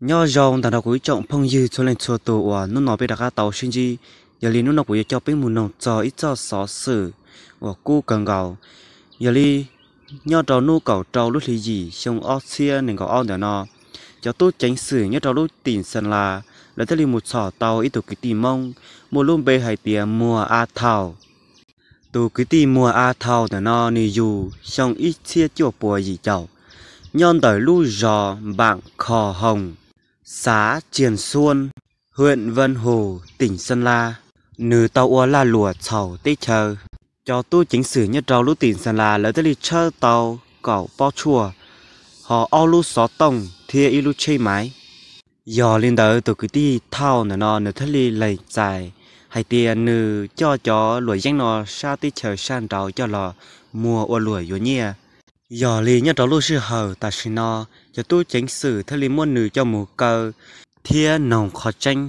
Nyob zoo ntawm no kuv ib tsoom phooj ywg txhua leej txhua tus uas hnub no peb rov qab tau sib ntsib. Yog li hnub no kuv yuav coj peb mus noog txog ib txoj xov xwm uas kub kawg nkaus. Yog li nyob rau hnub kaum rau lub hli yim xyoo ob txhiab nees nkaum ob ntawm no, cov tub ceev xwm nyob rau lub tim Xeeb Las lawv thiaj li mus txhom tau ib tug kwv tij Hmoob muaj lub npe hais tias Muag A Thaus. Tus kwv tij Muag A Thaus ntawm no nws yug xyoo ib txhiab cuaj puas yim caum, nyob ntawm lub zos Npaam Kho Hoos, xav Tsiag Xuab, hwm Vaj Hus, tim Xeeb Las. Nws tau ua lag luam txhaum teb chaws. Cov tub ceev xwm nyob rau lub tim Xeeb Las lawv thiaj li tshawb tau kaum pob tshuaj, ho ob lub xov tooj thiab ib lub tsheb maiv. Yog li ntawd tus kwv tij Thaus ntawm no nws thiaj li lees txais hais tias nws coj cov luam yeeb no sab teb chaws sab nraud coj los muag ua luam yuav nyiaj. Yog li nyob rau lub sij hawm tam sim no, cov tub ceev xwm thiaj li muab nws coj mus kaw thiab noog qhov tseeb.